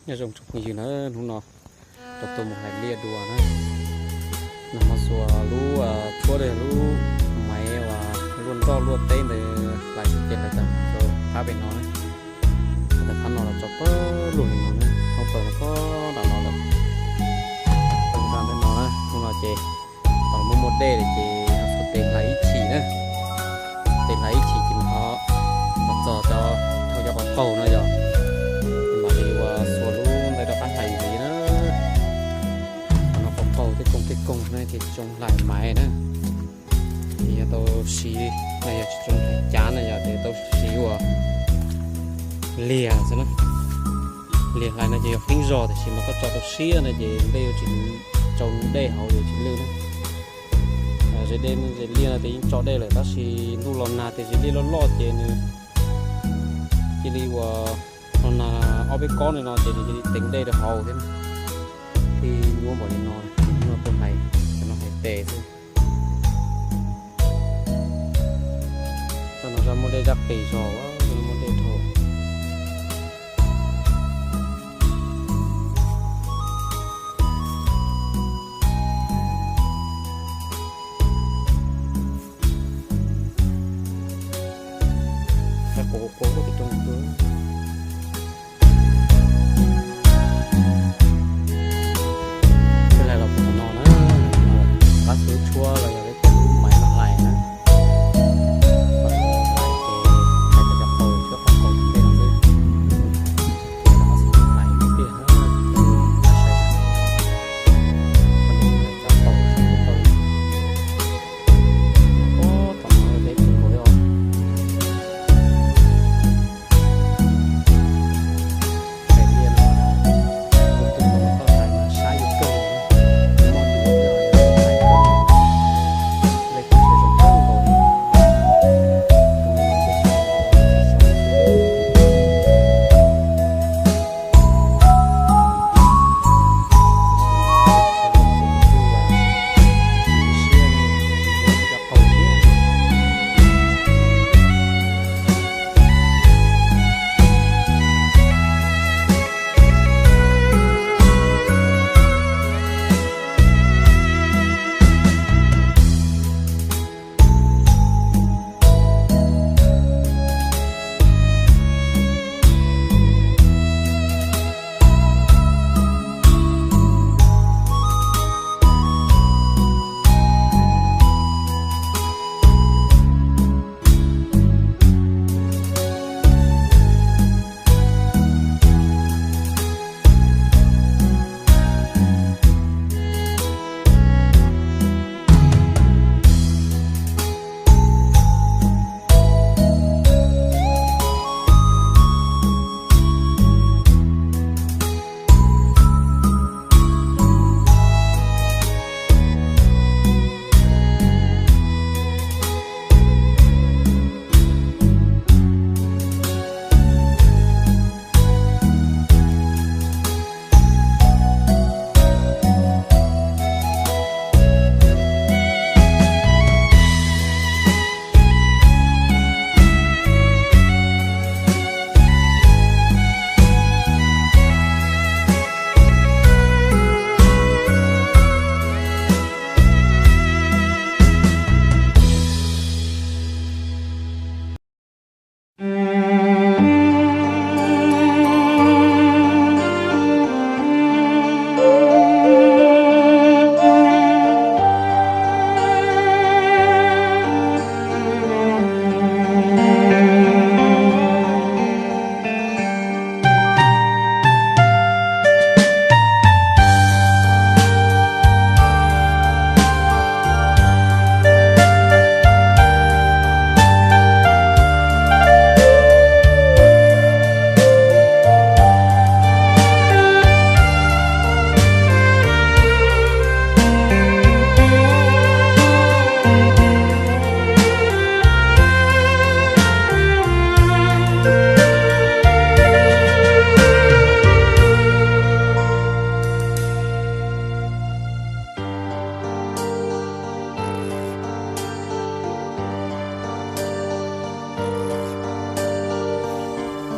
Nyob zoo tsoom phooj ywg na, hnub no rov tuaj mus hlais liaj dua na. Nag hmo xuas lub, tshuab lub maiv uas luaj nroj luaj teb ntawd hlais ces hlais tau rau phab pem no na. Tau phab no los tso pawg lug li no na, thoob plaws no pag nram no lawm. Tau nram ntawm no na, hnub no ces tau muaj muaj dej lawm ces xuas tes hlais ib chim na. Tes hlais ib chim ces ho los txog cov, dhau cov qhov qaug no yog mam li ua xuas lub ntawd rov qab hlais ntxiv na. Qhov no qhov qaug tej koog tej koog na ces tsis zoo hlais maiv na. Ces yog tau siv, yog tsis zoo hlais cav na yog ces tau siv ua liag xwb na. Liag hlais no ces yog qeeb zog tiam sis mas koj tso tau siab no ces dej yuav tsis, tsaus dej hauv yuav tsis lwj na. Zes dej, zes liaj no ces yeej tso dej lawm tab sis ntuj los nag ces zes liaj loj loj ces nws cia li ua, los nag ob peb kob no ces nws cia li teev dej rau hauv thiab. Thiaj nyuaj npaum li no, nyuaj tuaj hlais, cov no hlais tes xwb. Txoj no zaj muaj dej zaj qis zog, muaj dej dhau. Qab quav quav quav tim rooj tuaj. Twb hlais los puag tom no na, qab xub tshuab los yog peb cov lub maiv no hlais na. Qab xub hlais ces hlais cov qaug tshuab qaug qaug tej no xwb. Ces qab xub hlais ib pliag na, ces hlais cov qaug tshuab qaug. Ub, tom no peb tsis nkaus li os.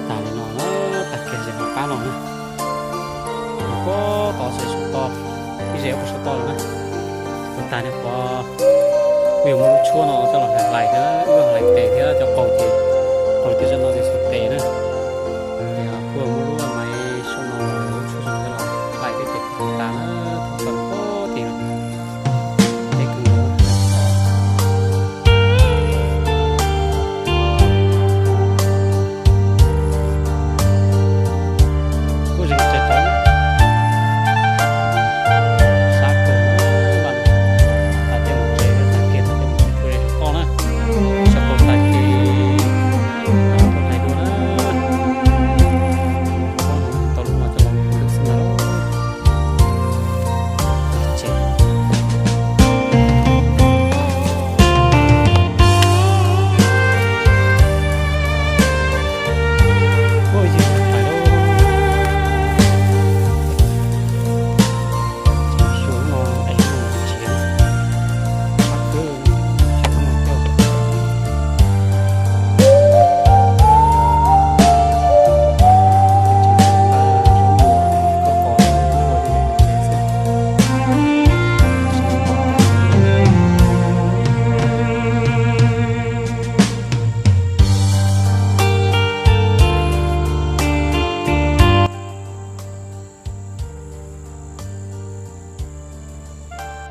Tas li no na, tag kiag zem hauv qab no na. Puag tod xwb, saum toj, ib zes puag saum toj lawm na. Ua tag niag qhuav, wb yuav muab lub tshuab no coj los hlais thiab, wb hlais tes thiab cov qaug ces, qaug ces zaj no ces xuas tes na.